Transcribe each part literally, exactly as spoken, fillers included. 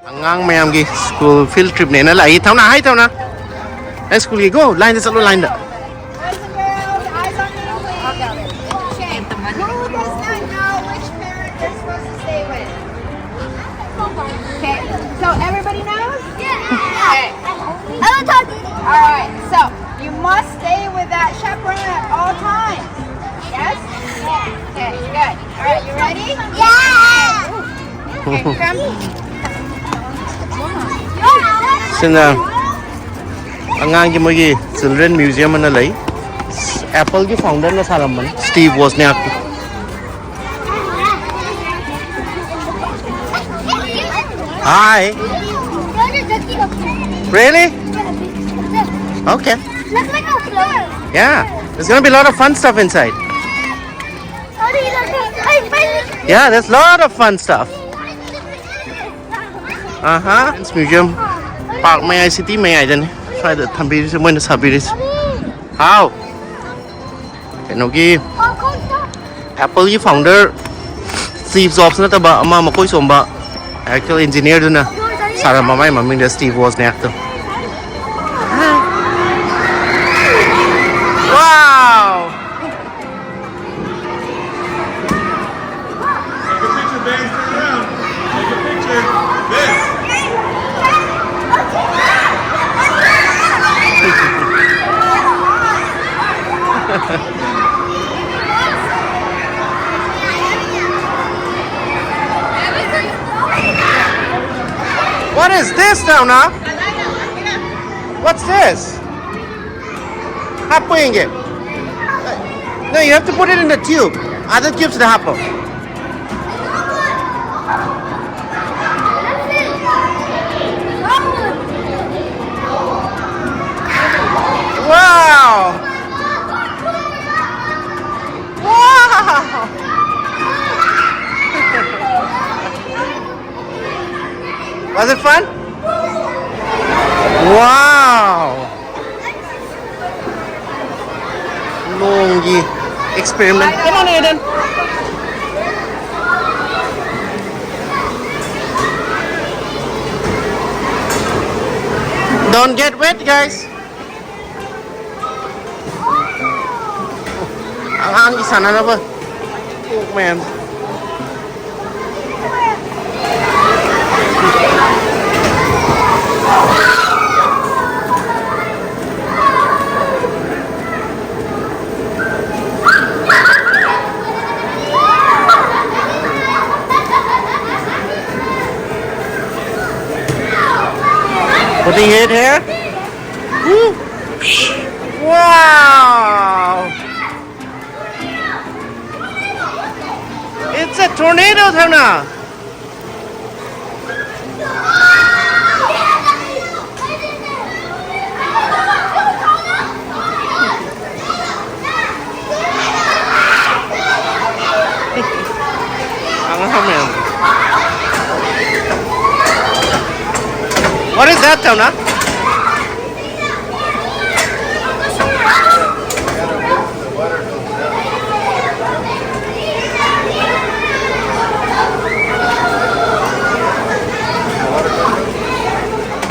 ꯑꯉꯥꯡ ꯃꯌꯥꯝꯒꯤ school field tripꯅꯦꯅ ꯂꯥꯛꯏ꯫ ꯊꯧꯅꯥ, ꯍꯥꯏ ꯊꯧꯅꯥ꯫ ꯅꯪ schoolꯒꯤ go, lineꯗ ꯆꯠꯂꯣ, lineꯗ꯫ Boys and girls, eyes on me, please. Okay. Who does not know which parent they're supposed to stay with? Okay, so everybody knows? Yeah. Okay. I will talk to you. All right, so you must stay with that chaperone at all times. Yes? Okay, good. All right, you ready? Yeah. Okay, come. ꯁꯤꯅ ꯑꯉꯥꯡꯒꯤ ꯃꯣꯏꯒꯤ children museum ꯑꯃ ꯂꯩ꯫ Appleꯒꯤ founderꯅ ꯁꯥꯔꯝꯕꯅꯤ, Steve Wozniak꯫ Hi. Really? Okay. Yeah. There's gonna be a lot of fun stuff inside. Yeah, there's a lot of fun stuff. Uh-huh. It's museum. Park ꯃꯌꯥꯏ, city ꯃꯌꯥꯏꯗꯅꯤ꯫ ꯁ꯭ꯋꯥꯏꯗ ꯊꯝꯕꯤꯔꯤꯁꯦ, ꯃꯣꯏꯅ ꯁꯥꯕꯤꯔꯤꯁꯦ꯫ ꯍꯥꯎ꯫ ꯀꯩꯅꯣꯒꯤ Appleꯒꯤ founder Steve Jobs ꯅꯠꯇꯕ ꯑꯃ ꯃꯀꯣꯏ ꯆꯣꯝꯕ actual engineerꯗꯨꯅ ꯁꯥꯔꯝꯕ, my ꯃꯃꯤꯡꯗ Steve Wozniakꯇꯣ꯫ Wow! Take a picture, Ben. Turn around. Take a picture. Ben. What is this, Dona? What's this? How putting it? No, you have to put it in the tube. Other cubes na hapo. Wow! Wow! Was it fun? Wow! ꯅꯣꯡꯒꯤ experiment. Come on, Aiden. Don't get wet, guys. ꯑꯉꯥꯡꯒꯤ ꯁꯥꯟꯅꯅꯕ ꯀꯣꯛ ꯃꯌꯥꯝ꯫ Putting it here. Woo! Wow! It's a tornado, Thauna. Ang hamil. What is that, Thauna?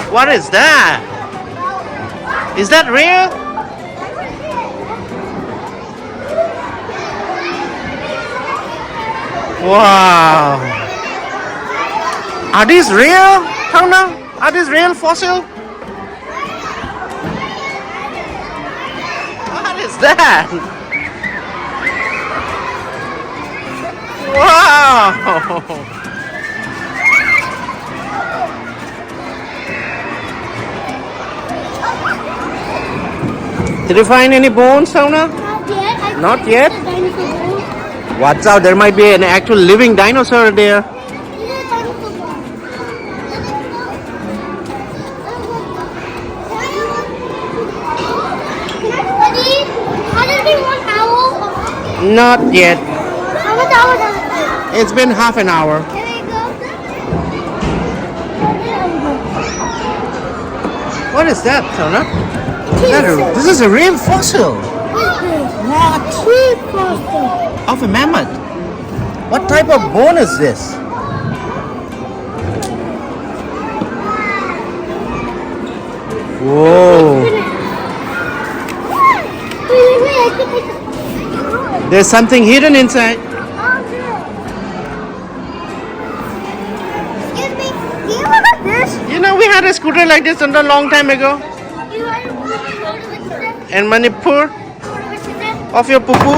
What is that? Is that real? Wow. Are these real, Thauna? Are these real fossil? What is that? Wow. Did you find any bones, Thauna? Not yet. I Not think yet? It's a dinosaur bone. Watch out, there might be an actual living dinosaur there. It's a dinosaur bone. Can I study? How does it one owl? Not yet. How much hours does it take? It's been half an hour. Can I go? What is that, Thauna? Is that a, this is a real fossil. What? Of a mammoth. What type of bone is this? Whoa. There's something hidden inside. Excuse me, do you look at this? You know, we had a scooter like this a long time ago. You are a scooter like this? In Manipur. Of your pupu?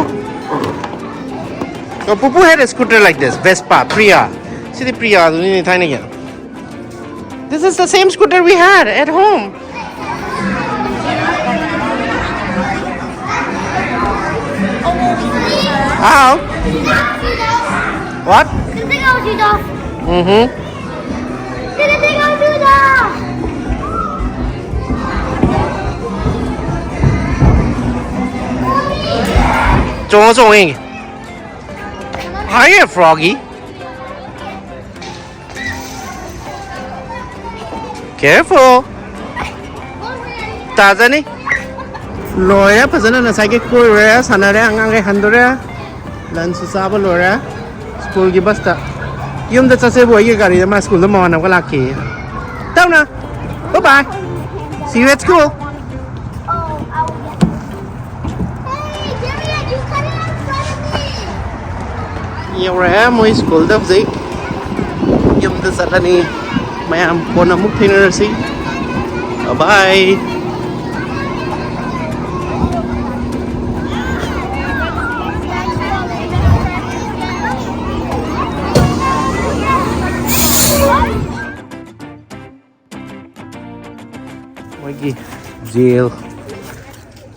Your pupu had a scooter like this, Vespa, Priya. See the Priya, ꯊꯥꯏꯅꯒꯤ. This is the same scooter we had at home. How? What? Mm-hmm. ꯆꯣꯡꯉꯣ, ꯆꯣꯡꯉꯣ ꯌꯦꯡꯒꯦ꯫ Hiya, Froggy. Careful. ꯇꯥꯖꯅꯤ꯫ ꯂꯣꯏꯔꯦ, ꯐꯖꯅ ꯉꯁꯥꯏꯒꯤ ꯀꯣꯏꯔꯨꯔꯦ, ꯁꯥꯟꯅꯔꯦ, ꯑꯉꯥꯡꯈꯩ ꯍꯟꯗꯣꯔꯦ꯫ ꯂꯟꯁꯁꯨ ꯆꯥꯕ ꯂꯣꯏꯔꯦ꯫ ꯁ꯭ꯀꯨꯜꯒꯤ ꯕꯁꯇ꯫ ꯌꯨꯝꯗ ꯆꯠꯁꯦꯕꯨ ꯑꯩꯒꯤ ꯒꯥꯔꯤꯗ ꯃꯥ ꯁ꯭ꯀꯨꯜꯗ ꯃꯃꯥꯟꯅꯕꯒ ꯂꯥꯛꯈꯤ꯫ ꯇꯞꯅ꯫ Bye bye. See you at school. ꯌꯧꯔꯛꯑꯦ ꯃꯣꯏ ꯁ꯭ꯀꯨꯜꯗ ꯍꯧꯖꯤꯛ꯫ ꯌꯨꯝꯗ ꯆꯠꯂꯅꯤ꯫ ꯃꯌꯥꯝ ꯀꯣꯟꯅ ꯑꯃꯨꯛ ꯊꯦꯡꯅꯔꯁꯤ꯫ Bye bye. ꯃꯣꯏꯒꯤ ꯖꯦꯜ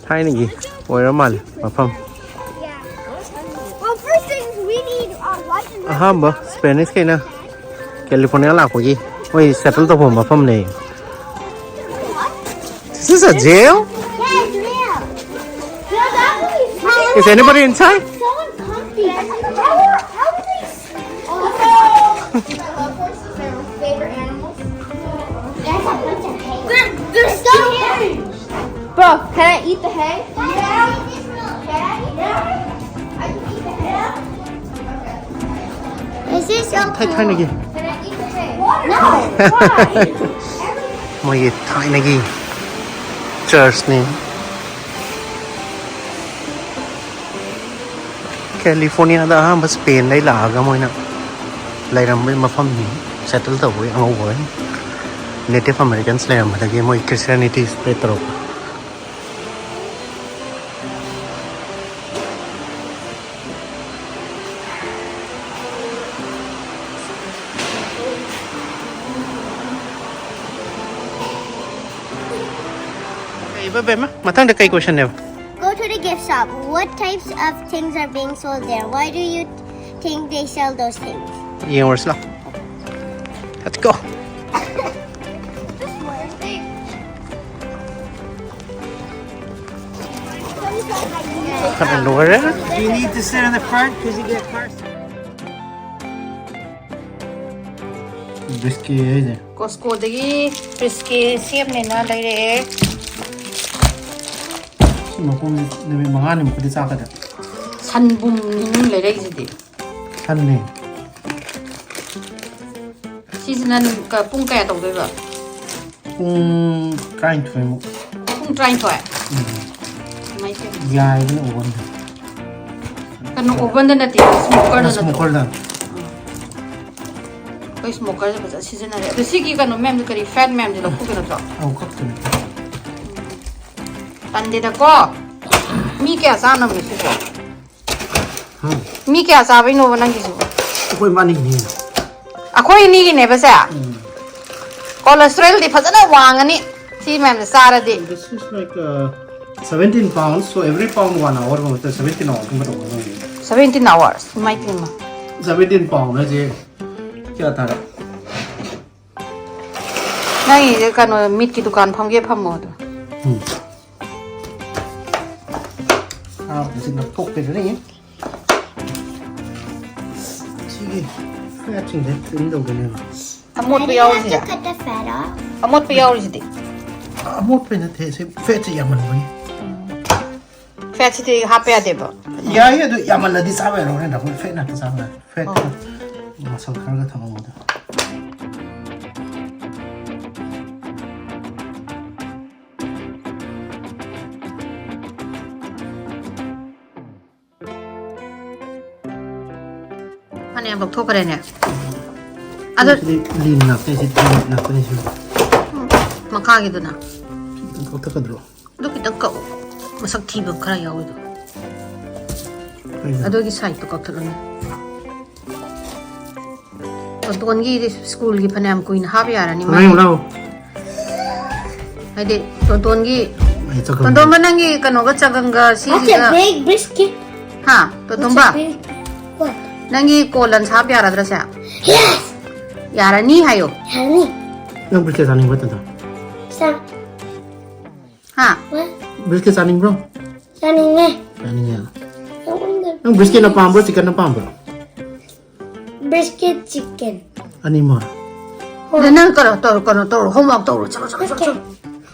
ꯊꯥꯏꯅꯒꯤ ꯑꯣꯏꯔ ꯃꯥꯜꯂꯦ ꯃꯐꯝ꯫ Well, first things we need, uh, license. ꯑꯍꯥꯟꯕ ꯁ꯭ꯄꯦꯅꯤꯁꯈꯩꯅ ꯀꯦꯂꯤꯐꯣꯔꯅꯤꯌꯥ ꯂꯥꯛꯄꯒꯤ ꯃꯣꯏ ꯁꯦꯇꯜ ꯇꯧꯐꯝ ꯃꯐꯝꯅꯦ꯫ This is a jail? Yeah, it's a jail. Is anybody inside? So uncomfy. How are, how are they s- They're, they're still here. Bro, can I eat the hay? Yeah. Can I eat the hay? Is this so cool? ꯊꯥꯏ- ꯊꯥꯏꯅꯒꯤ꯫ Can I eat the hay? No. Why? ꯃꯣꯏꯒꯤ ꯊꯥꯏꯅꯒꯤ ꯆꯔꯆꯅꯤ꯫ ꯀꯦꯂꯤꯐꯣꯔꯅꯤꯌꯥꯗ ꯑꯍꯥꯟꯕ ꯁ꯭ꯄꯦꯟꯗꯩ ꯂꯥꯛꯑꯒ ꯃꯣꯏꯅ ꯂꯩꯔꯝꯕ ꯃꯐꯝꯅꯤ, settle ꯇꯧꯕꯒꯤ ꯑꯉꯧꯕ ꯅꯦꯇꯤꯚ ꯑꯃꯦꯔꯤꯀꯟꯁ ꯂꯩꯔꯝꯕꯗꯒꯤ ꯃꯣꯏ ꯈ꯭ꯔꯤꯁꯇꯤꯌꯥꯅꯤꯇꯤ ꯁ꯭ꯄ꯭ꯔꯦꯗ ꯇꯧꯔꯛꯄ꯫ ꯀꯩꯕ ꯕꯦꯝꯃ? ꯃꯊꯪꯗ ꯀꯩ ꯀꯣꯏꯁꯟꯅꯦꯕ? Go to the gift shop. What types of things are being sold there? Why do you think they sell those things? ꯌꯦꯡꯉꯨꯔꯁꯤ ꯂꯥꯎ꯫ Let's go. ꯈꯔ ꯂꯣꯏꯔꯦ꯫ You need to sit in the front because you get cars. ꯕ꯭ꯔꯤꯁꯀꯦ ꯍꯥꯏꯁꯦ꯫ ꯀꯣꯁꯀꯣꯗꯒꯤ ꯕ꯭ꯔꯤꯁꯀꯦ ꯁꯦꯝꯅꯦꯅ ꯂꯩꯔꯛꯑꯦ꯫ ꯁꯤ ꯃꯈꯣꯡꯁꯦ ꯅꯨꯃꯤꯠ ꯃꯉꯥꯅꯤꯃꯨꯛꯀꯗꯤ ꯆꯥꯒꯗ꯭ꯔꯥ? ꯁꯟꯕꯨꯝꯅꯤ ꯅꯪ ꯂꯩꯔꯛꯏꯁꯤꯗꯤ꯫ ꯁꯟꯅꯦ꯫ ꯁꯤꯁꯤꯅ ꯅꯨꯃꯤꯠ ꯀ-, ꯄꯨꯡ ꯀꯌꯥ ꯇꯧꯗꯣꯏꯕ? ꯄꯨꯡ ꯇꯔꯥꯅꯤꯊꯣꯏꯃꯨꯛ꯫ ꯄꯨꯡ ꯇꯔꯥꯅꯤꯊꯣꯏ? ꯎꯝ꯫ ꯏꯃꯥꯏ ꯄꯦꯝꯃ꯫ ꯌꯥꯏꯗꯅ ꯑꯣꯚꯟꯗ꯫ ꯀꯩꯅꯣ, ꯑꯣꯚꯟꯗ ꯅꯠꯇꯦ, ꯁ꯭ꯃꯣꯀꯔꯗ ꯅꯠꯇ꯭ꯔꯣ? ꯁ꯭ꯃꯣꯀꯔꯗ꯫ ꯑꯥ꯫ ꯑꯩꯈꯣꯏ ꯁ꯭ꯃꯣꯀꯔꯁꯦ ꯐꯖꯅ ꯁꯤꯖꯤꯟꯅꯔꯦ꯫ ꯑꯗꯣ ꯁꯤꯒꯤ ꯀꯩꯅꯣ ꯃꯌꯥꯝꯁꯦ ꯀꯔꯤ ꯐꯦꯠ ꯃꯌꯥꯝꯁꯦ ꯂꯧꯊꯣꯛꯀꯦ ꯅꯠꯇ꯭ꯔꯣ? ꯑꯧ, ꯀꯛꯇꯣꯏꯅꯦ꯫ ꯇꯟꯗꯦꯗꯀꯣ꯫ ꯃꯤ ꯀꯌꯥ ꯆꯥꯅꯕꯅꯣ ꯁꯤꯕꯣ? ꯍꯥ? ꯃꯤ ꯀꯌꯥ ꯆꯥꯕꯩꯅꯣꯕ ꯅꯪꯒꯤꯁꯤꯕꯣ? ꯑꯩꯈꯣꯏ ꯃꯥꯅꯤꯅꯦ꯫ ꯑꯩꯈꯣꯏ ꯑꯅꯤꯒꯤꯅꯦꯕ ꯁꯦ? ꯎꯝ꯫ ꯀꯣꯂꯦꯁꯇ꯭ꯔꯣꯜꯗꯤ ꯐꯖꯅ ꯋꯥꯡꯉꯅꯤ ꯁꯤ ꯃꯌꯥꯝꯁꯦ ꯆꯥꯔꯗꯤ꯫ This is like, uh, seventeen pounds, so every pound one hour ꯒꯨꯝꯕ, seventeen hour ꯒꯨꯝꯕ ꯇꯧꯕ ꯉꯝꯃꯤ꯫ Seventeen hours? ꯏꯃꯥꯏ ꯄꯦꯝꯃ꯫ Seventeen pound ꯍꯥꯏꯁꯦ ꯀꯌꯥ ꯇꯥꯔꯦ? ꯅꯪꯒꯤꯁꯦ ꯀꯩꯅꯣ, ꯃꯤꯠꯀꯤ ꯗꯨꯀꯥꯟ ꯐꯝꯒꯦ ꯐꯝꯃꯣ ꯑꯗꯣ꯫ ꯎꯝ꯫ ꯁꯥꯕꯁꯤ ꯂꯧꯊꯣꯛꯄꯤꯔꯅꯤ꯫ ꯁꯤꯒꯤ ꯐꯦꯠꯁꯤꯡꯁꯦ ꯀ꯭ꯂꯤꯟ ꯇꯧꯗꯣꯏꯅꯦꯕ꯫ ꯑꯃꯣꯠꯄ Why do you have ꯌꯥꯎꯔꯤꯁꯤꯗꯤ? To cut the fat off? ꯑꯃꯣꯠꯄ ꯌꯥꯎꯔꯤꯁꯤꯗꯤ? ꯑꯃꯣꯠꯄ ꯅꯠꯇꯦ, ꯁꯤ ꯐꯦꯠꯁꯦ ꯌꯥꯝꯃꯟꯕꯒꯤ꯫ ꯐꯦꯠꯁꯤꯗꯤ ꯍꯥꯞꯄ ꯌꯥꯗꯦꯕ? ꯌꯥꯏ, ꯑꯗꯨ ꯌꯥꯝꯃꯜꯂꯗꯤ ꯆꯥꯕ ꯌꯥꯔꯣꯏ, ꯍꯣꯔꯦꯟ ꯗꯥꯛꯇꯔ ꯐꯦꯠ ꯉꯥꯛꯇ ꯆꯥꯕ ꯌꯥꯔꯦ꯫ ꯐꯦꯠ ꯑꯣ꯫ ꯃꯁꯜ ꯈꯔꯒ ꯊꯝꯃꯝꯃꯣ ꯑꯗꯨ꯫ ꯂꯧꯊꯣꯛꯈ꯭ꯔꯦꯅꯦ꯫ ꯑꯗꯣ ꯁꯤꯗꯤ ꯂꯤꯟ ꯉꯥꯛꯇꯅꯤ, ꯁꯤ ꯂꯤꯟ ꯉꯥꯛꯇꯅꯤ ꯁꯤ꯫ ꯃꯈꯥꯒꯤꯗꯨꯅ? ꯈꯤꯇꯪ ꯀꯛꯊꯛꯀꯗ꯭ꯔꯣ? ꯑꯗꯨ ꯈꯤꯇꯪ ꯀꯛꯎ꯫ ꯃꯁꯛ ꯊꯤꯕ ꯈꯔ ꯌꯥꯎꯋꯤꯗꯣ꯫ ꯀꯩꯅꯣ? ꯑꯗꯨꯒꯤ ꯁꯥꯏꯗꯠꯇꯣ ꯀꯛꯊꯠꯂꯨꯅꯦ꯫ ꯇꯣꯟꯇꯣꯟꯒꯤꯗꯤ ꯁ꯭ꯀꯨꯜꯒꯤ ꯐꯅꯌꯥꯝ ꯀꯨꯏꯅ ꯍꯥꯞ ꯌꯥꯔꯅꯤ ꯃꯥ꯫ ꯂꯥꯎ, ꯂꯥꯎ꯫ ꯍꯥꯏꯗꯤ ꯇꯣꯟꯇꯣꯟꯒꯤ, ꯑꯩ ꯆꯠꯈ꯭ꯔꯕꯅꯦ꯫ ꯇꯣꯟꯇꯣꯟꯕ, ꯅꯪꯒꯤ ꯀꯩꯅꯣꯒ ꯆꯒꯪꯒ ꯁꯤꯁꯤꯒ꯫ That's a big biscuit. ꯍꯥ? That's a ꯇꯣꯟꯇꯣꯟꯕ? Big what? ꯅꯪꯒꯤ ꯀꯣꯂꯟ ꯍꯥꯞ ꯌꯥꯔꯗ꯭ꯔꯁꯦ? Yes! ꯌꯥꯔꯅꯤ ꯍꯥꯏꯌꯣ꯫ ꯌꯥꯔꯅꯤ꯫ ꯅꯪ ꯕ꯭ꯔꯤꯁꯀꯦꯠ ꯆꯥꯅꯤꯡꯕ꯭ꯔꯣ, ꯇꯣꯟꯇꯣꯟ? ꯆꯥ-, ꯍꯥ? What? ꯕ꯭ꯔꯤꯁꯀꯦꯠ ꯆꯥꯅꯤꯡꯕ꯭ꯔꯣ? ꯆꯥꯅꯤꯡꯉꯦ꯫ ꯆꯥꯅꯤꯡꯉꯦ? I want the ꯅꯪ ꯕ꯭ꯔꯤꯁꯀꯦꯠꯅ biscuits. ꯄꯥꯝꯕ꯭ꯔꯣ, ꯆꯤꯛꯀꯟꯅ ꯄꯥꯝꯕ꯭ꯔꯣ? Biscuit chicken. ꯑꯅꯤꯃꯛ? ꯍꯣꯏ꯫ ꯑꯗꯨ ꯅꯪ ꯀꯩꯅꯣ ꯇꯧꯔꯣ, ꯀꯩꯅꯣ ꯇꯧꯔꯣ, homework ꯇꯧꯔꯣ, ꯆꯠꯂꯣ, ꯆꯠꯂꯣ, ꯆꯠꯂꯣ, ꯆꯠꯂꯣ꯫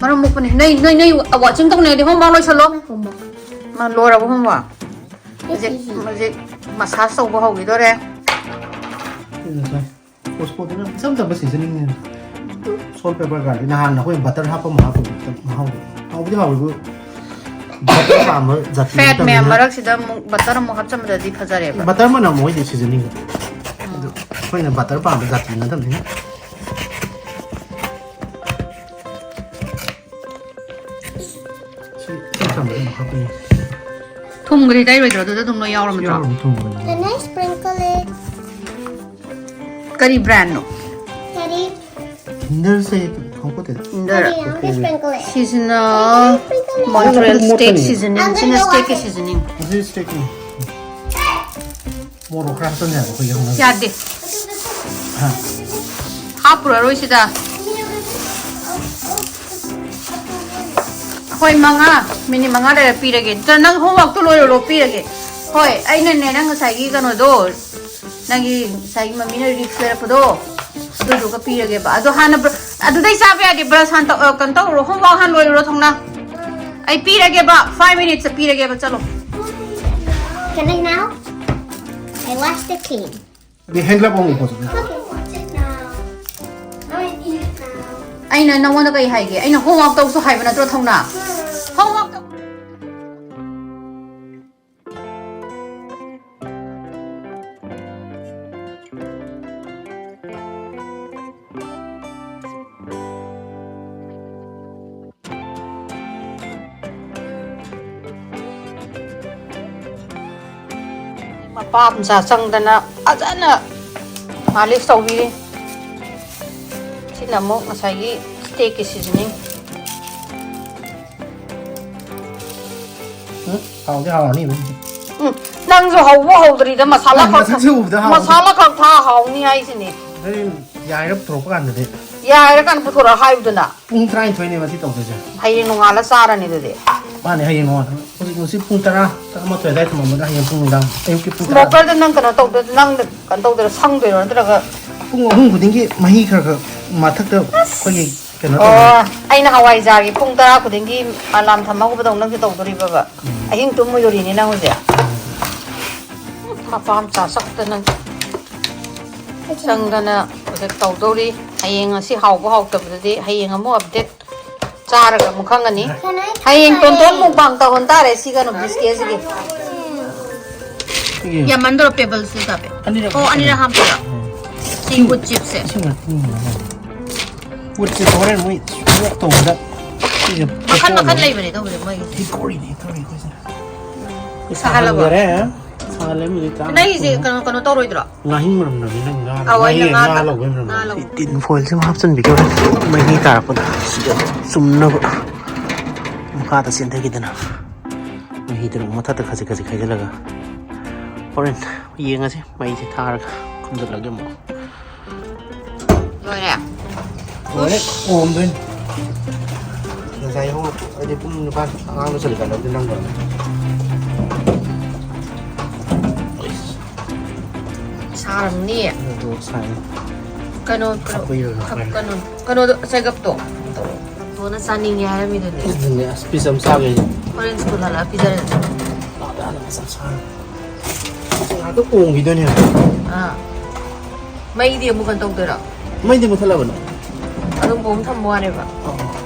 ꯃꯔꯝ ꯃꯣꯛꯄꯅꯤ꯫ ꯅꯣꯏ, ꯅꯣꯏ, ꯅꯣꯏ watching ꯇꯧꯅꯤꯡꯉꯗꯤ homework ꯂꯣꯏꯁꯜꯂꯣ꯫ Homework. ꯃꯥ ꯂꯣꯏꯔꯕ homework? ꯍꯧꯖꯤꯛ, ꯍꯧꯖꯤꯛ massage ꯇꯧꯕ ꯍꯧꯈꯤꯗꯣꯔꯦ꯫ ꯎꯝ, ꯉꯁꯥꯏ Costcoꯗꯅ ꯏꯆꯝ ꯆꯝꯕ seasoning ꯅꯦ꯫ Salt, pepper, garlic꯫ ꯅꯍꯥꯟ ꯑꯩꯈꯣꯏ butter ꯍꯥꯞꯄ ꯑꯃ ꯍꯥꯞꯄꯗꯣ ꯃꯍꯥꯎꯗꯣ꯫ ꯍꯥꯎꯕꯨꯗꯤ ꯍꯥꯎꯋꯦꯕꯨ, butter ꯄꯥꯝꯕ ꯖꯥꯇꯤ fat ꯃꯌꯥꯝ ꯅꯠꯇꯕꯅꯤꯅ꯫ ꯃꯔꯛꯁꯤꯗ ꯑꯃꯨꯛ butter ꯑꯃꯨꯛ ꯍꯥꯞꯆꯟꯕꯗꯗꯤ ꯐꯖꯔꯦꯕ꯫ Butter ꯃꯅꯝ ꯃꯣꯏꯗꯤ seasoning꯫ ꯑꯗꯨ ꯑꯩꯈꯣꯏꯅ butter ꯄꯥꯝꯕ ꯖꯥꯇꯤ ꯅꯠꯇꯕꯅꯤꯅ꯫ ꯁꯤ ꯏꯆꯝ ꯆꯝꯕ ꯑꯗꯨꯝ ꯍꯥꯞꯄꯅꯤ꯫ ꯊꯨꯝꯒꯗꯤ ꯇꯩꯔꯣꯏꯗ꯭ꯔꯣ? ꯑꯗꯨꯗ ꯑꯗꯨꯝ ꯂꯣꯏ ꯌꯥꯎꯔꯝꯗ꯭ꯔꯣ? ꯌꯥꯎꯔꯝꯅꯤ ꯊꯨꯝꯒꯗꯤ꯫ Can I sprinkle it? ꯀꯔꯤ brand no? Daddy. Kinderꯁꯦ ꯈꯪꯄꯣꯠꯇꯦꯗ꯫ Kinder꯫ Daddy, I want to sprinkle it. ꯁꯤꯁꯤꯅ Montreal steak seasoning꯫ ꯁꯤꯅ steak ꯀꯤ seasoning꯫ ꯃꯁꯤ steak ꯅꯤ꯫ ꯃꯣꯔꯣꯛ ꯈꯔ ꯍꯥꯞꯆꯟ ꯌꯥꯕ ꯑꯩꯈꯣꯏꯒꯤ ꯍꯧꯅꯕꯤ꯫ ꯌꯥꯗꯦ꯫ ꯍꯥ꯫ ꯍꯥꯞꯄꯨꯔꯔꯣꯏ ꯁꯤꯗ꯫ ꯍꯣꯏ, ꯃꯉꯥ, minute ꯃꯉꯥ ꯂꯩꯔ ꯄꯤꯔꯒꯦ꯫ ꯅꯪ homework ꯇꯣ ꯂꯣꯏꯔꯣ, ꯄꯤꯔꯒꯦ꯫ ꯍꯣꯏ, ꯑꯩꯅꯅꯦ, ꯅꯪ ꯉꯁꯥꯏꯒꯤ ꯀꯩꯅꯣꯗꯣ, ꯅꯪꯒꯤ ꯉꯁꯥꯏꯒꯤ ꯃꯝꯃꯤꯅ risk ꯂꯩꯔꯛꯄꯗꯣ, ꯑꯗꯨꯗꯨꯒ ꯄꯤꯔꯒꯦꯕ꯫ ꯑꯗꯣ ꯍꯥꯟꯅ br-, ꯑꯗꯨꯗꯩ ꯆꯥꯕ ꯌꯥꯗꯦ, brush ꯍꯥꯟꯅ ꯇꯧ-, ꯑ, ꯀꯩꯅꯣ ꯇꯧꯔꯨꯔꯣ, homework ꯍꯥꯟꯅ ꯂꯣꯏꯔꯨꯔꯣ, ꯊꯣꯡꯅ꯫ ꯑꯩ ꯄꯤꯔꯒꯦꯕ, five minutes ꯄꯤꯔꯒꯦꯕ, ꯆꯠꯂꯣ꯫ Can I now? I wash the clean. ꯑꯗꯩ hand glove ꯑꯃꯨꯛ ꯎꯞꯄꯣ꯫ Okay, watch it now. I eat now. ꯑꯩꯅ ꯅꯪꯉꯣꯟꯗ ꯀꯩ ꯍꯥꯏꯒꯦ? ꯑꯩꯅ homework ꯇꯧꯁꯨ ꯍꯥꯏꯕ ꯅꯠꯇ꯭ꯔꯣ, ꯊꯧꯅꯥ? Homework ꯇꯧ- ꯃꯄꯥ ꯃꯆꯥ ꯆꯪꯗꯅ ꯐꯖꯅ ꯃꯥꯂꯤꯁ ꯇꯧꯕꯤꯔꯤ꯫ ꯁꯤꯅ ꯑꯃꯨꯛ ꯉꯁꯥꯏꯒꯤ ꯁ꯭ꯇꯦꯛꯀꯤ ꯁꯤꯖꯅꯤꯡ꯫ ꯎꯝ, ꯍꯥꯎꯗꯤ ꯍꯥꯎꯔꯅꯤ ꯑꯗꯨꯝ꯫ ꯎꯝ, ꯅꯪꯁꯨ ꯍꯧꯕ ꯍꯧꯗ꯭ꯔꯤꯗ ꯃꯁꯥꯂꯥ ꯎꯝ, ꯈꯛ ꯃꯁꯛꯁꯦ ꯎꯕꯗ ꯍꯥꯎꯔꯅꯤ꯫ ꯃꯁꯥꯂꯥ ꯈꯛ ꯊꯥ ꯍꯥꯎꯅꯤ ꯍꯥꯏꯁꯤꯅꯦ꯫ ꯍꯣꯔꯦꯟ ꯌꯥꯏꯔꯞ ꯄꯨꯊꯣꯔꯛꯄ ꯀꯥꯟꯗꯗꯤ꯫ ꯌꯥꯏꯔꯀꯥꯟꯗ ꯄꯨꯊꯣꯔꯛꯑꯣ ꯍꯥꯏꯕꯗꯨꯅ꯫ ꯄꯨꯡ ꯇꯔꯥꯅꯤꯊꯣꯏꯅꯦꯕ ꯁꯤ ꯇꯧꯗꯣꯏꯁꯦ꯫ ꯍꯌꯦꯡ ꯅꯣꯡꯉꯥꯜꯂ ꯆꯥꯔꯅꯤ ꯑꯗꯨꯗꯤ꯫ ꯃꯥꯅꯦ, ꯍꯌꯦꯡ ꯅꯣꯡꯉꯥꯜꯂꯒ꯫ ꯍꯧꯖꯤꯛ ꯉꯁꯤ ꯄꯨꯡ ꯇꯔꯥ, ꯇꯔꯥꯃꯥꯊꯣꯏ ꯑꯗꯨꯋꯥꯏ ꯊꯝꯃꯝꯕꯗ ꯍꯌꯦꯡ ꯄꯨꯡ ꯅꯨꯡꯗꯥꯡ ꯑꯌꯨꯛꯀꯤ ꯄꯨꯡ ꯇꯔꯥ꯫ ꯁ꯭ꯃꯣꯀꯔꯗ ꯅꯪ ꯀꯩꯅꯣ ꯇꯧꯗꯣꯏ, ꯅꯪ ꯀꯩꯅꯣ ꯇꯧꯗꯣꯏꯔꯣ, ꯁꯪꯗꯣꯏꯔꯣ ꯅꯠꯇ꯭ꯔꯒ? ꯄꯨꯡ ꯑꯍꯨꯝ ꯈꯨꯗꯤꯡꯒꯤ ꯃꯍꯤ ꯈꯔ ꯈꯔ ꯃꯊꯛꯇ ꯑꯩꯈꯣꯏꯒꯤ ꯀꯩꯅꯣ ꯇꯧꯕ꯫ ꯑꯣ, ꯑꯩꯅ ꯍꯋꯥꯏꯖꯥꯔꯒꯤ ꯄꯨꯡ ꯇꯔꯥ ꯈꯨꯗꯤꯡꯒꯤ ꯑꯂꯥꯝ ꯊꯝꯍꯧꯕꯗꯧ ꯅꯪꯁꯨ ꯇꯧꯗꯣꯔꯤꯕꯕ? ꯑꯍꯤꯡ ꯇꯨꯝꯃꯣꯏꯗꯣꯔꯤꯅꯦ ꯅꯪ ꯍꯧꯖꯤꯛ꯫ ꯃꯄꯥ ꯃꯆꯥ ꯆꯥꯛꯇ ꯅꯪ ꯆꯪꯗꯅ ꯍꯧꯖꯤꯛ ꯇꯧꯗꯧꯔꯤ꯫ ꯍꯌꯦꯡ ꯉꯁꯤ ꯍꯥꯎꯕ ꯍꯥꯎꯇꯕꯗꯨꯗꯤ ꯍꯌꯦꯡ ꯑꯃꯨꯛ ꯑꯞꯗꯦꯠ ꯆꯥꯔꯒ ꯑꯃꯨꯛ ꯈꯪꯉꯅꯤ꯫ ꯍꯌꯦꯡ ꯇꯣꯟꯇꯣꯟ ꯃꯨꯛꯕꯥꯡ ꯇꯧꯍꯟ ꯇꯥꯔꯦ ꯁꯤꯒ ꯅꯨ ꯕꯤꯁꯀꯦꯠꯁꯤꯒꯤ꯫ ꯁꯤꯒꯤ ꯌꯥꯝꯃꯟꯗ꯭ꯔꯣ ꯄꯦꯕꯜꯁꯤꯒ? ꯑꯅꯤꯔꯛ ꯑꯣ, ꯑꯅꯤꯔꯛ ꯍꯥꯞꯄꯤꯔꯣ? ꯁꯤ ꯋꯨꯠ ꯆꯤꯞꯁꯦ꯫ ꯏꯁꯤꯡ ꯉꯥꯛꯇꯪ ꯉꯥꯏꯔꯣ꯫ ꯋꯨꯠꯁꯦ ꯍꯣꯔꯦꯟ ꯃꯣꯏ ꯁ꯭ꯃꯣꯛ ꯇꯧꯕꯗ ꯁꯤꯁꯦ ꯃꯈꯟ ꯃꯈꯟ ꯍꯤꯀꯣꯔꯤꯅꯦ꯫ ꯂꯩꯕꯅꯦ ꯇꯧꯕꯗꯤ ꯃꯣꯏꯒꯤꯁꯦ꯫ ꯍꯤꯀꯣꯔꯤꯅꯦ, ꯍꯤꯀꯣꯔꯤ, ꯍꯤꯀꯣꯔꯤ꯫ ꯁꯥꯍꯜꯂꯕꯣ? ꯁꯥꯍꯜꯂꯦ, ꯃꯤꯅꯤꯠ ꯇꯔꯥ꯫ ꯅꯪꯒꯤꯁꯦ ꯀꯩꯅꯣ, ꯀꯩꯅꯣ ꯇꯧꯔꯣꯏꯗ꯭ꯔꯣ? ꯉꯥꯍꯤꯡ ꯃꯅꯝ ꯅꯝꯃꯤ ꯅꯪ ꯉꯥ ꯑꯧ, ꯉꯥꯍꯤꯡ ꯑꯩꯅ ꯉꯥ ꯉꯥ ꯂꯧ-, ꯂꯧꯕꯩ ꯃꯅꯝ ꯉꯥ ꯅꯝꯃꯤ꯫ ꯂꯧ-, ꯇꯤꯟ ꯐꯣꯏꯜꯁꯤꯃ ꯍꯥꯞꯆꯤꯟꯕꯤꯒꯦ ꯍꯣꯔꯦꯟ ꯃꯍꯤ ꯇꯥꯔꯛꯄꯗ ꯁꯤꯗ ꯆꯨꯝꯅꯕ ꯃꯈꯥꯗ ꯆꯦꯟꯊꯈꯤꯗꯅ ꯃꯍꯤꯗꯨꯅ ꯃꯊꯛꯇ ꯈꯖꯤꯛ ꯈꯖꯤꯛ ꯍꯩꯖꯤꯜꯂꯒ ꯍꯣꯔꯦꯟ ꯌꯦꯡꯉꯁꯤ ꯃꯩꯁꯦ ꯊꯥꯔꯒ ꯈꯨꯝꯖꯤꯜꯂꯒꯦ ꯑꯃꯨꯛ꯫ ꯂꯣꯏꯔꯦ꯫ ꯂꯣꯏꯔꯦ, ꯑꯣꯝꯗꯣꯏꯅꯤ꯫ ꯉꯁꯥꯏ ꯍꯧꯒꯠ-, ꯑꯩꯗꯤ ꯄꯨꯡ ꯅꯤꯄꯥꯟ ꯑꯉꯥꯡꯗ ꯆꯠꯂꯤꯀꯥꯟꯗ ꯑꯗꯨꯝ ꯅꯪ ꯂꯣꯏꯔꯦ꯫ ꯁꯥꯔꯝꯅꯤ꯫ ꯑꯗꯨ ꯁꯥꯏ꯫ ꯀꯩꯅꯣ, ꯀꯩꯅꯣ, ꯀꯥꯄꯨꯏꯔꯣ, ꯀꯥꯄꯨꯏꯔꯣ? ꯀꯩꯅꯣ, ꯀꯩꯅꯣꯗꯣ, ꯆꯦꯒꯞꯇꯣ꯫ ꯇꯣꯟꯇꯣꯟꯅ ꯆꯥꯅꯤꯡꯉꯦ ꯍꯥꯏꯔꯝꯃꯤꯗꯨꯗꯤ꯫ ꯑꯗꯨꯅꯦ, ꯑꯁ, ꯄꯤꯁ ꯑꯃ ꯆꯥꯒꯦ ꯑꯩꯁꯦ꯫ ꯍꯣꯔꯦꯟ ꯁ꯭ꯀꯨꯜ ꯍꯜꯂꯛꯑ ꯄꯤꯖꯔꯁꯦ꯫ ꯂꯥꯛꯑꯣ, ꯂꯥꯛꯑꯣ, ꯃꯆꯥ ꯆꯥꯔꯣ꯫ ꯉꯥꯛꯇ ꯑꯣꯝꯈꯤꯗꯣꯏꯅꯦ꯫ ꯑꯥ꯫ ꯃꯩꯗꯤ ꯑꯃꯨꯛ ꯀꯩꯅꯣ ꯇꯧꯗꯣꯏꯔꯣ? ꯃꯩꯗꯤ ꯃꯨꯠꯊꯠꯂꯕꯅꯦ꯫ ꯑꯗꯨꯝ ꯑꯣꯝ ꯊꯝꯕ ꯋꯥꯅꯦꯕ꯫ ꯑꯣ꯫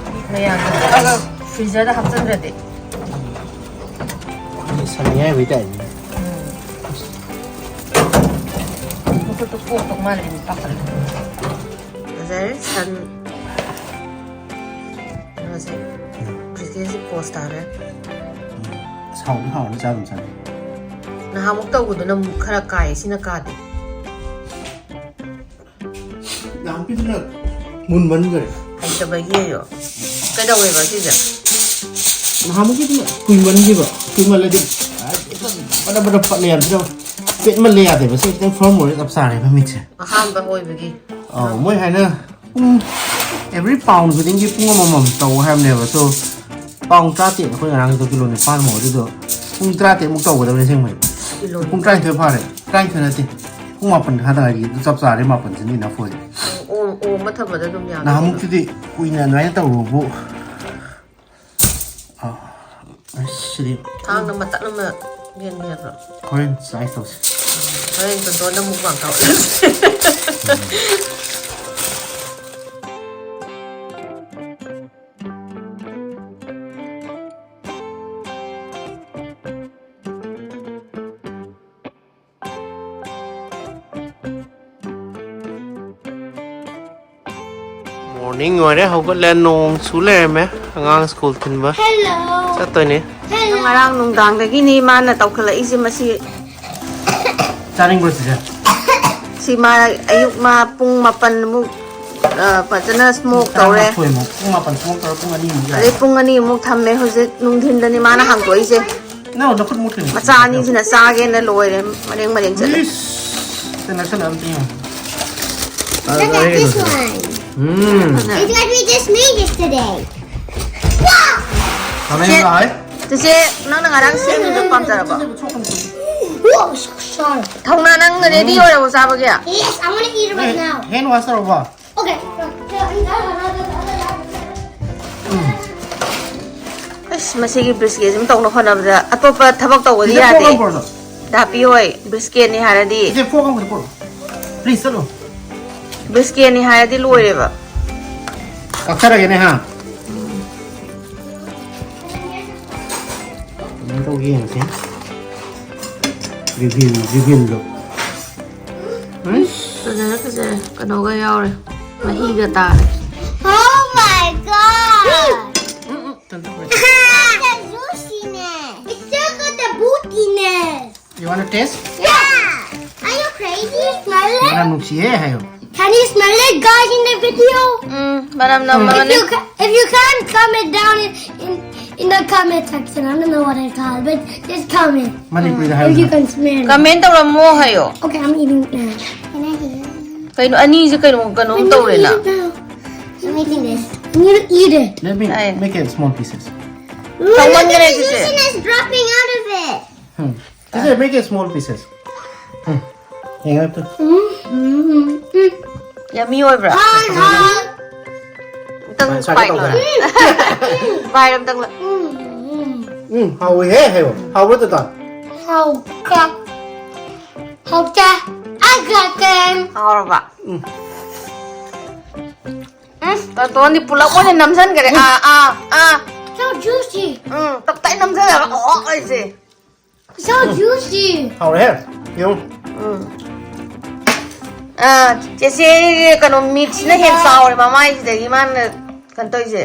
ꯃꯌꯥꯝꯗꯣ ꯀꯛꯑꯒ ꯐ꯭ꯔꯤꯖꯔꯗ ꯍꯥꯞꯆꯤꯟꯗ꯭ꯔꯗꯤ꯫ ꯁꯟ ꯑꯌꯥꯏꯕꯩ ꯇꯥꯏꯞꯅꯤ꯫ ꯎꯝ꯫ ꯃꯈꯨꯠꯇꯣ ꯄꯣꯛꯇꯧ ꯃꯥꯜꯂꯦ, ꯄꯥꯈꯠꯂꯦ꯫ ꯐꯖꯔꯦ, ꯁꯟ ꯀꯩꯅꯣꯁꯦ, ꯕ꯭ꯔꯤꯁꯀꯦꯠꯁꯦ ꯄꯣꯁ ꯇꯥꯔꯦ꯫ ꯁꯥꯎꯗꯤ ꯍꯥꯎꯔꯅꯤ, ꯆꯥꯗꯨꯝ ꯆꯥꯅꯤꯡꯉꯤ꯫ ꯅꯍꯥꯟꯃꯨꯛ ꯇꯧꯕꯗꯨꯅ ꯑꯃꯨꯛ ꯈꯔ ꯀꯥꯏ, ꯁꯤꯅ ꯀꯥꯗꯦ꯫ ꯅꯍꯥꯟꯃꯨꯛꯀꯤꯗꯨꯅ ꯃꯨꯟꯃꯟꯈ꯭ꯔꯦ꯫ ꯍꯩꯇꯕꯒꯤ ꯑꯌꯣ꯫ ꯀꯩꯗꯧꯋꯦꯕ ꯁꯤꯁꯦ? ꯅꯍꯥꯟꯃꯨꯛꯀꯤꯗꯨꯅ ꯀꯨꯏꯃꯟꯈꯤꯕ꯫ ꯀꯨꯏꯃꯜꯂꯗꯤ ꯕꯗ ꯕꯗ ꯄꯠꯂꯦ ꯌꯥꯗ꯭ꯔꯦ꯫ ꯄꯦꯠꯃꯜꯂꯦ ꯌꯥꯗꯦꯕ꯫ ꯁꯤ ꯈꯤꯇꯪ ꯐꯥꯔꯝ ꯑꯣꯏꯔꯦ ꯆꯞ ꯆꯥꯔꯦ ꯃꯃꯤꯠꯁꯦ꯫ ꯑꯍꯥꯟꯕ ꯑꯣꯏꯕꯒꯤ꯫ ꯑꯧ, ꯃꯣꯏ ꯍꯥꯏꯅ ꯄꯨꯡ ꯑꯦꯕ꯭ꯔꯤ ꯄꯥꯎꯟ ꯈꯨꯗꯤꯡꯒꯤ ꯄꯨꯡ ꯑꯃꯃꯝ ꯇꯧ ꯍꯥꯏꯕꯅꯦꯕ꯫ ꯁꯣ ꯄꯥꯎꯟ ꯇꯔꯥꯇꯔꯦꯠ ꯑꯩꯈꯣꯏ ꯉꯔꯥꯡꯒꯤꯗꯣ ꯀꯤꯂꯣ ꯅꯤꯄꯥꯟꯃꯨꯛ ꯑꯗꯨꯗꯣ ꯄꯨꯡ ꯇꯔꯥꯇꯔꯦꯠꯃꯨꯛ ꯇꯧꯒꯗꯕꯅꯤ ꯑꯁꯦꯡꯕꯗꯤ꯫ ꯀꯤꯂꯣ ꯄꯨꯡ ꯇꯔꯥꯅꯤꯊꯣꯏ ꯐꯥꯔꯦ꯫ ꯇꯔꯥꯅꯤꯊꯣꯏ ꯅꯠꯇꯦ꯫ ꯄꯨꯡ ꯃꯥꯄꯟ ꯈꯛꯇ ꯉꯥꯏꯔꯤ꯫ ꯑꯗꯨ ꯆꯞ ꯆꯥꯔꯦ, ꯃꯥꯄꯟꯁꯤꯅ ꯏꯅꯐ ꯑꯣꯏꯔꯦ꯫ ꯑꯣ, ꯑꯣ, ꯃꯊꯕꯗ ꯑꯗꯨꯝ ꯌꯥꯒꯅꯤ꯫ ꯅꯍꯥꯟꯃꯨꯛꯇꯨꯗꯤ ꯀꯨꯏꯅ ꯑꯗꯨꯃꯥꯏꯅ ꯇꯧꯔꯨꯕꯨ꯫ ꯑꯥ, ꯑꯁ, ꯁꯤꯗꯤ ꯊꯥꯡꯅ ꯃꯇꯠ ꯑꯃ ꯌꯦꯟꯒꯦꯕ꯭ꯔꯣ? ꯍꯣꯔꯦꯟ ꯇ꯭ꯔꯥꯏ ꯇꯧꯁꯤ꯫ ꯍꯣꯔꯦꯟ ꯇꯣꯟꯇꯣꯟꯅ ꯑꯃꯨꯛ ꯄꯥꯡꯊꯣꯛꯑꯁꯤ꯫ ꯃꯣꯔꯅꯤꯡ ꯑꯣꯏꯔꯦ, ꯍꯧꯒꯠꯂꯦ, ꯅꯣꯡ ꯆꯨ ꯂꯩꯔꯝꯃꯦ꯫ ꯑꯉꯥꯡ ꯁ꯭ꯀꯨꯜ ꯊꯤꯟꯕ ꯆꯠꯇꯣꯏꯅꯦ꯫ ꯉꯔꯥꯡ ꯅꯨꯡꯗꯥꯡꯗꯒꯤꯅꯤ ꯃꯥꯅ ꯇꯧꯈꯠꯂꯛꯏꯁꯦ ꯃꯁꯤ꯫ ꯆꯥꯅꯤꯡꯕ꯭ꯔꯣ ꯆꯤꯆꯦ? ꯁꯤ ꯃꯥ ꯑꯌꯨꯛ ꯃꯥ ꯄꯨꯡ ꯃꯥꯄꯟꯃꯨꯛ, ꯑ, ꯐꯖꯅ ꯁ꯭ꯃꯣꯛ ꯇꯧꯔꯦ꯫ ꯇꯔꯥꯃꯥꯊꯣꯏꯃꯨꯛ, ꯄꯨꯡ ꯃꯥꯄꯟ ꯁ꯭ꯃꯣꯛ ꯇꯧꯔ ꯄꯨꯡ ꯑꯅꯤꯃꯨꯛ ꯌꯥꯔꯦ꯫ ꯑꯗꯩ ꯄꯨꯡ ꯑꯅꯤꯃꯨꯛ ꯊꯝꯃꯦ꯫ ꯍꯧꯖꯤꯛ ꯅꯨꯡꯊꯤꯟꯗꯅꯤ ꯃꯥꯅ ꯍꯥꯡꯗꯣꯛꯏꯁꯦ꯫ ꯅꯪ ꯅꯈꯨꯠ ꯃꯨꯠꯈ꯭ꯔꯤꯅꯦ꯫ ꯃꯆꯥ ꯑꯅꯤꯁꯤꯅ ꯆꯥꯒꯦꯅ ꯂꯣꯏꯔꯦ, ꯃꯔꯦꯡ ꯃꯔꯦꯡ ꯆꯠꯂꯦ꯫ ꯏꯁ! ꯁꯤ ꯅꯛꯁꯜꯂꯛꯑꯝꯗꯦ ꯌꯦꯡꯉꯣ꯫ Look at this one. Um. It's like we just made this today. ꯀꯃꯥꯏꯅ ꯂꯥꯛꯑꯦ? ꯆꯤꯆꯦ, ꯅꯪꯅ ꯉꯔꯥꯡ ꯁꯦꯝꯕꯗꯣ ꯄꯥꯝꯖꯔꯕꯣ? Whoa, so sharp. ꯊꯧꯅꯥ, ꯅꯪ ꯔꯦꯗꯤ ꯑꯣꯏꯔꯕꯣ ꯆꯥꯕꯒꯤ? Yes, I want to eat it right now. ꯍꯦꯟ ꯋꯥꯁ ꯇꯧꯔꯕꯣ? Okay. ꯑꯁ, ꯃꯁꯤꯒꯤ ꯕ꯭ꯔꯤꯁꯀꯦꯠꯁꯤꯃ ꯇꯧꯅ ꯍꯣꯠꯅꯕꯗ ꯑꯇꯣꯞꯄ ꯊꯕꯛ ꯇꯧꯕꯗꯤ ꯁꯤꯗ ꯌꯥꯗꯦ꯫ ꯐꯣꯛ ꯑꯃ ꯄꯨꯔꯛꯑꯣ꯫ ꯗꯥꯄꯤ ꯍꯣꯏ, ꯕ꯭ꯔꯤꯁꯀꯦꯠꯅꯤ ꯍꯥꯏꯔꯗꯤ, ꯁꯤꯗ ꯐꯣꯛ ꯑꯃ ꯄꯨꯔꯛꯑꯣ꯫ ꯄ꯭ꯂꯤꯖ ꯆꯠꯂꯣ꯫ ꯕ꯭ꯔꯤꯁꯀꯦꯠꯅꯤ ꯍꯥꯏꯔꯗꯤ ꯂꯣꯏꯔꯦꯕ꯫ ꯀꯛꯊꯔꯒꯦꯅꯦ ꯍꯥ꯫ ꯀꯃꯥꯏꯅ ꯇꯧꯒꯦ ꯌꯦꯡꯉꯁꯦ꯫ ꯔꯤꯚꯤꯜ, ꯔꯤꯚꯤꯜꯗꯣ꯫ ꯐꯖꯔꯦ, ꯐꯖꯔꯦ꯫ ꯀꯩꯅꯣꯒ ꯌꯥꯎꯔꯦ, ꯃꯍꯤꯒ ꯇꯥꯔꯦ꯫ Oh my god! It's a juiciness. It's still got the bootiness. You wanna taste? Yeah! Are you crazy? Smell it? ꯃꯅꯝ ꯅꯨꯡꯁꯤꯌꯦ ꯍꯥꯏꯌꯣ. Can you smell it, guys, in the video? ꯎꯝ, ꯃꯅꯝ If ꯅꯝꯃꯒꯅꯤ. you, ca- if you can't, comment down in, in, in the comment section. I don't know what it's called, but just comment. ꯃꯅꯤꯄꯨꯔꯤꯗ If you ꯍꯥꯏꯌꯣ. Can smell it. ꯀꯃꯦꯟ ꯇꯧꯔꯝꯃꯣ ꯍꯥꯏꯌꯣ. Okay, I'm eating now. Can I hear? ꯀꯩꯅꯣ ꯑꯅꯤꯁꯦ ꯀꯩꯅꯣ ꯀꯩꯅꯣꯝ I'm gonna ꯇꯧꯔꯦꯅ. Eat it now. I'm eating this. I'm gonna eat it. Let me Aye. Make it small pieces. Look, Someone look at gonna the eat it. juiciness dropping out of it. Hmm. Just make it small pieces. Hmm. Hang on to. Mm-hmm. ꯌꯥꯝꯃꯤ ꯑꯣꯏꯕ꯭ꯔꯥ? Hi, hi. ꯑꯝꯇꯪ ꯁꯥꯏ- ꯁꯥꯏ ꯄꯥꯏ ꯇꯧꯕ. ꯂꯣꯏꯔꯦ. ꯄꯥꯏꯔ ꯑꯝꯇꯪ ꯂꯣꯏ. Mm-hmm. ꯎꯝ, ꯍꯥꯎꯋꯦꯍꯦ ꯍꯥꯏꯌꯣ. ꯍꯥꯎꯕ꯭ꯔꯣ Tata? How can? How can? I got them. ꯍꯥꯎꯔꯕ? ꯎꯝ. ꯎꯝ, ꯇꯣꯟꯗꯤ ꯄꯨꯂꯞ ꯑꯣꯏꯅ ꯅꯝꯁꯤꯟꯈꯔꯦ. ꯑꯥ, ꯑꯥ, ꯑꯥ. So juicy. ꯎꯝ, ꯇꯞꯇꯥꯏ ꯅꯝꯁꯤꯜꯂꯒ ꯑꯣ ꯑꯩꯁꯦ. So juicy. ꯍꯥꯎꯔꯦꯍꯦ. ꯌꯦꯡꯉꯨ. ꯎꯝ. ꯑꯥ, ꯆꯦꯆꯦ ꯀꯩꯅꯣ ꯃꯤꯠꯁꯤꯅ ꯍꯦꯟꯅ ꯆꯥꯎꯔꯦ ꯃꯃꯥꯏꯁꯤꯗꯒꯤ ꯃꯥꯅ ꯀꯩꯅꯣ ꯇꯧꯔꯤꯁꯦ.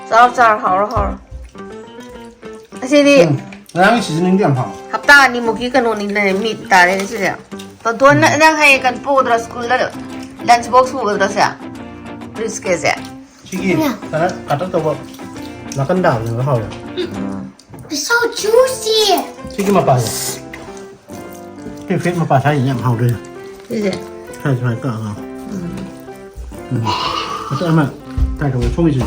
ꯆꯥꯎ ꯆꯥꯎ ꯍꯥꯎꯔꯣ ꯍꯥꯎꯔꯣ. ꯑꯁꯤꯗꯤ ꯎꯝ. ꯉꯔꯥꯡꯒꯤ seasoningꯗꯤ ꯌꯥꯝ ꯍꯥꯎ. ꯍꯞꯇꯥ ꯑꯅꯤꯃꯨꯛꯀꯤ ꯀꯩꯅꯣꯅꯤ ꯂꯩ ꯃꯤꯠ ꯇꯥꯔꯦ ꯁꯤꯗꯤ. ꯇꯣꯟꯇꯣꯟ ꯅꯪ ꯍꯌꯦꯡ ꯀꯩꯅꯣ ꯄꯨꯒꯗ꯭ꯔꯣ ꯁ꯭ꯀꯨꯜꯗ ꯂꯟꯁ ꯕꯣꯛꯁ ꯄꯨꯒꯗ꯭ꯔꯣ ꯁꯦ? ꯔꯤꯁꯀꯦꯁꯦ. ꯁꯤꯒꯤ ꯈꯔ ꯀꯥꯇꯛ ꯇꯧꯕ ꯅꯥꯀꯟ ꯇꯥꯕꯗꯨꯅ ꯍꯥꯎꯋꯦ. It's so juicy. ꯁꯤꯒꯤ ꯃꯄꯥꯁꯦ. ꯁꯤ ꯐꯦꯠ ꯃꯄꯥ ꯁꯥꯏꯁꯤꯅ ꯌꯥꯝ ꯍꯥꯎꯗꯣꯏꯅꯦ. ꯁꯤꯁꯦ. ꯁꯥꯏ ꯁꯨꯃꯥꯏꯅ ꯀꯛꯑꯒ. ꯎꯝ. ꯃꯇꯠ ꯑꯃ ꯇꯥꯏ ꯇꯧꯕ ꯁꯣꯝꯒꯤꯁꯤꯁꯨ.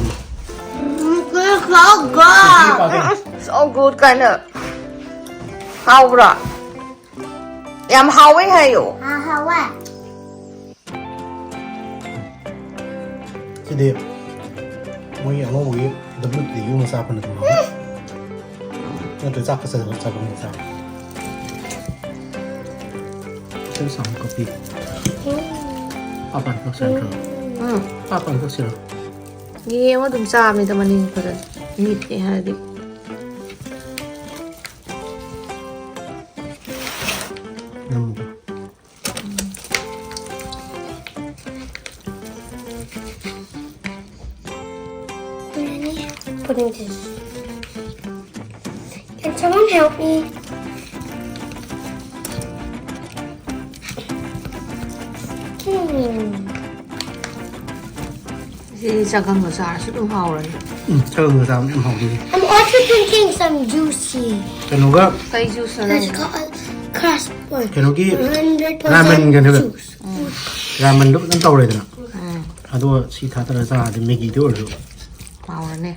It's so good. So good ꯀꯥꯏꯅ. ꯍꯥꯎꯕ꯭ꯔꯣ? ꯌꯥꯝ ꯍꯥꯎꯋꯦ ꯍꯥꯏꯌꯣ. Uh, how what? ꯁꯤꯗꯤ ꯃꯣꯏꯒꯤ ꯑꯉꯧꯕꯒꯤ W T ꯒꯨꯝꯕ ꯆꯥꯕꯅ ꯑꯗꯨꯝ ꯍꯥꯎꯋꯦ. ꯅꯠꯇ꯭ꯔ ꯆꯥꯛꯀ ꯆꯥꯁꯤꯜꯂꯒ ꯆꯥꯕ ꯑꯃ ꯆꯥꯕ. ꯁꯦꯝ ꯁꯥꯕ ꯀꯣꯐꯤ. ꯄꯥꯄꯥꯟ ꯀꯛꯁꯤꯔꯣ? ꯎꯝ. ꯄꯥꯄꯥꯟ ꯀꯛꯁꯤꯔꯣ? ꯌꯦꯡꯉꯣ ꯑꯗꯨꯝ ꯆꯥꯕꯅꯤꯗ ꯃꯅꯤꯡ ꯐꯖꯅ. ꯃꯤꯠꯅꯦ ꯍꯥꯏꯔꯗꯤ. ꯅꯝꯃꯨ. Putting this. Can someone help me? ꯁꯤ ꯆꯒꯪꯒ ꯆꯥꯔꯁꯨ ꯑꯗꯨꯝ ꯍꯥꯎꯔꯅꯤ꯫ ꯎꯝ, ꯆꯒꯪꯒ ꯆꯥꯕꯅ ꯌꯥꯝ ꯍꯥꯎꯗꯣꯏꯅꯤ꯫ I'm also drinking some juicy. ꯀꯩꯅꯣꯒ ꯀꯩ ꯖꯨꯁꯅꯣ It's ꯅꯪ? called crash one. ꯀꯩꯅꯣꯒꯤ Hundred ꯔꯥꯃꯟꯒ percent ꯍꯥꯏꯕ juice. ꯔꯥꯃꯟꯗꯣ ꯐꯖꯅ ꯇꯧꯔꯦꯗꯅ ꯎꯝ, ꯑꯗꯨꯒ ꯁꯤ ꯊꯥꯗꯔ ꯆꯥꯔꯗꯤ ꯃꯦꯒꯤꯗ ꯑꯣꯏꯔꯁꯨ ꯍꯥꯎꯔꯅꯤ꯫